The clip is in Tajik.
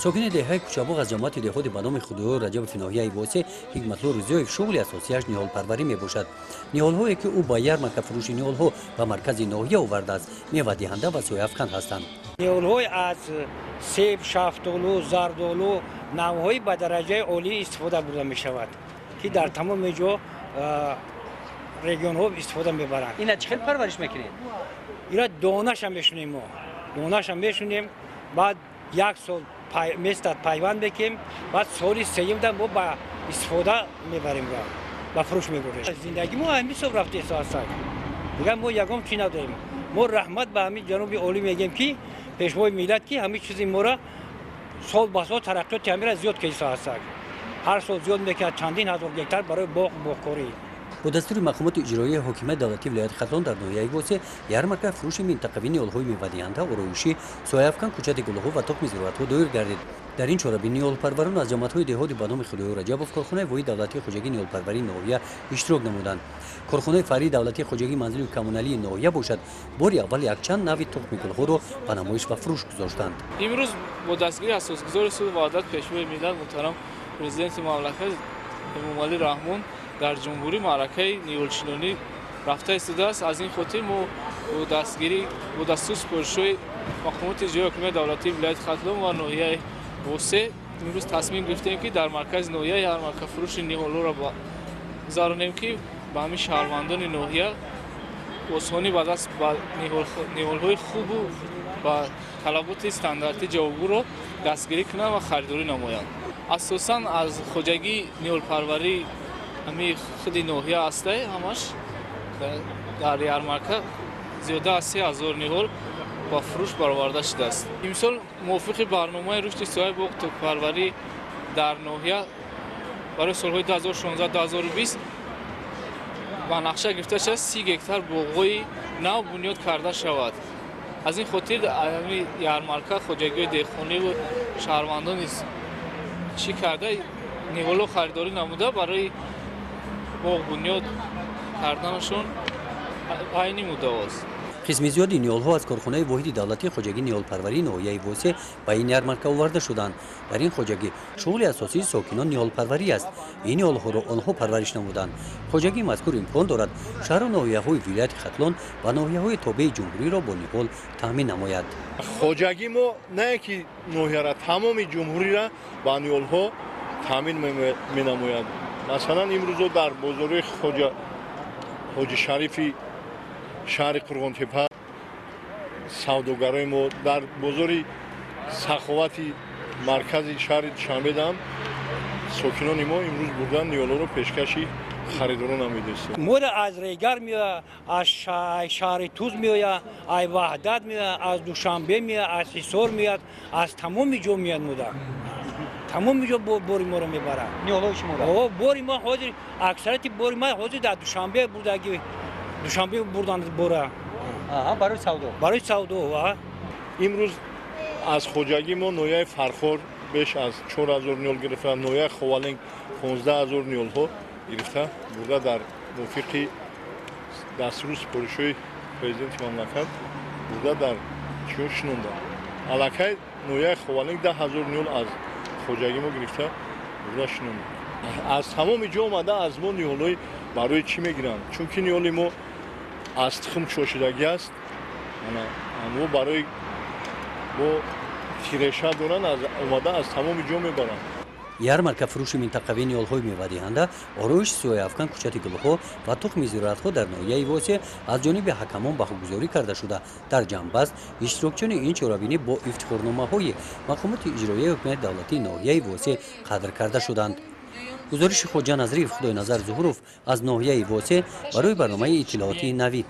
Сокини деҳаи Кучабоғ аз ҷамоати деҳоти ба номи Худоёр Раҷабови ноҳияи Восе Ҳикматулло Рӯзиёев шуғли асосияш ниҳолпарварӣ мебошад. Ниҳолҳое, ки ӯ ба ярмарка фурӯши ниҳолҳо ба маркази ноҳия овардааст, мевадиҳанда ва сояафкан ҳастанд. Ниҳолҳои аз себ, шафтолу, зардолу, навъҳои ба дараҷаи олӣ истифода бурда мешавад, ки дар тамоми ҷо регионҳо истифода мебаранд. Ина чӣ хел парвариш мекунед? Ира донаша мешунем, мо донаша мешунем, баъд як сол местад, пайванд мекунем, баъд соли сеюмда мо ба истифода мебарем, ба фурӯш мебурем. Зиндагӣ мо ҳамин ҳисоб рафтесо ҳастак, дигар мо ягон чӣ надорем. Мо раҳмат ба ҳамин ҷаноби олӣ мегӯем, ки пешвои миллат, ки ҳамин чизи моро сол ба сол тараққиёти ҳамира зиёд кесо ҳастак, ҳар сол зиёд мекунад, чандин ҳазор гектар барои боғ, боғкорӣ. Бо дастури мақомоти иҷроияи ҳокимияти давлатии вилояти Хатлон дар ноҳияи Восе ярмарка фурӯши минтақавии ниҳолҳои мевадиҳанда, ороишӣ, сояафкан, кӯчати гулҳо ва тухми зироатҳо доир гардид. Дар ин чорабинӣ ниҳолпарварон аз ҷамоатҳои деҳоти ба номи Худоёр Раҷабов, корхонаи воҳиди давлатии хоҷагии ниҳолпарварии ноҳия иштирок намуданд. Корхонаи фаръии давлатии хоҷагии манзилию коммуналии ноҳия бошад, бори аввал якчанд нави тухми гулҳоро ба намоиш ва фурӯш гузоштанд. Имрӯз бо дастгирии асосгузори сулҳу ваҳдат, пешвои миллат, муҳтарам президенти мамлакат Эмомалӣ Раҳмон дар ҷумҳурӣ маъракаи ниҳолшинонӣ рафта истодааст. Аз ин хотир мо бо дастгирӣ, бо дастур супоришҳои мақомоти иҷроии ҳокимияти давлатии вилояти Хатлон ва ноҳияи Восе имрӯз тасмим гирифтем, ки дар маркази ноҳия ярмарка фурӯши ниҳолҳоро гузаронем, ки ба ҳамин шаҳрвандони ноҳия осонӣ ба даст ба ниҳолҳои хубу ба талаботи стандартӣ ҷавобгӯро дастгирӣ кунанд ва харидорӣ намоянд. Асосан аз хоҷагии ниҳолпарварӣ ҳамин худи ноҳия ҳастай. Ҳамаш дар ярмарка зиёда аз 3000 ниҳол ба фурӯш бароварда шудааст. Имсол мувофиқи барномаи рушди соҳаи боғ токпарварӣ дар ноҳия барои солҳои 2016-2020 ба нақша гирифта шудааст, 30 гектар боғҳои нав бунёд карда шавад. Аз ин хотир ҳамин ярмарка хоҷагиҳои деҳқониву шаҳрвандон чӣ карда, ниҳолҳо харидорӣ намуда, барои боғ бунёд карданашон айни муддаост. Қисми зиёди ниҳолҳо аз корхонаи воҳиди давлатии хоҷагии ниҳолпарварии ноҳияи Восе ба ин ярмарка оварда шуданд. Дар ин хоҷагӣ шуғли асосии сокинон ниҳолпарварӣ аст. Ин ниҳолҳоро онҳо парвариш намуданд. Хоҷагии мазкур имкон дорад шаҳру ноҳияҳои вилояти Хатлон ва ноҳияҳои тобеи ҷумҳуриро бо ниҳол таъмин намояд. Хоҷагӣ мо на яки ноҳияра, тамоми ҷумҳуриро ба ниҳолҳо таъмин менамояд. Масалан, имрӯзо дар бозорҳои Хоҷа Ҳоҷи Шарифи шаҳри Қурғонтепа савдогарои мо, дар бозори Саховати маркази шаҳри Душанбедам сокинони мо имрӯз бурдан ниҳолҳоро пешкаши харидорон намудастем. Моро аз Регар меояд, аз шаҳри Туз меояд, аз Ваҳдат меояд, аз Душанбе меояд, аз Ҳисор меояд, аз тамоми ҷо меояд. Мода тамоми ҷо бори моро мебарад. Ниҳолҳои шуморо? Бори мо ҳозир, аксарияти бори ма ҳозир дар Душанбе бурдаги, Душанбе бурданд бора. Барои савдо? Барои савдо. Имрӯз аз хоҷагии мо ноҳияи Фархор беш аз 4000 ниҳол гирифта, ноҳияи Ховалинг 15 000 ниҳолҳо гирифта бурда, дар мувофиқи дастуру супоришҳои президенти мамлакат бурда дар чиё шинонда. Аллакай ноҳияи Ховалинг 10 000 ниҳол аз хоҷагии мо гирифта бурда шинонда. Аз тамоми ҷо омада аз мо ниҳолҳои барои чӣ мегиранд? Чунки ниҳоли мо аз тухм шошидагӣ аст, мо барои бо тиреша доранд, омада аз тамоми ҷо мебаранд. Ярмарка фурӯши минтақавии ниҳолҳои мевадиҳанда, ороиши, сояафкан, кӯчати гулҳо ва тухми зироатҳо дар ноҳияи Восе аз ҷониби ҳакамон баҳогузорӣ карда шуда, дар ҷамъбаст иштирокчиёни ин чорабинӣ бо ифтихорномаҳои мақомоти иҷроияи ҳукумати давлатии ноҳияи Восе қадр карда шуданд. Гузориши Хоҷа Назриев, Худойназар Зуҳуров аз ноҳияи Восе барои барномаи иттилоотии Навид.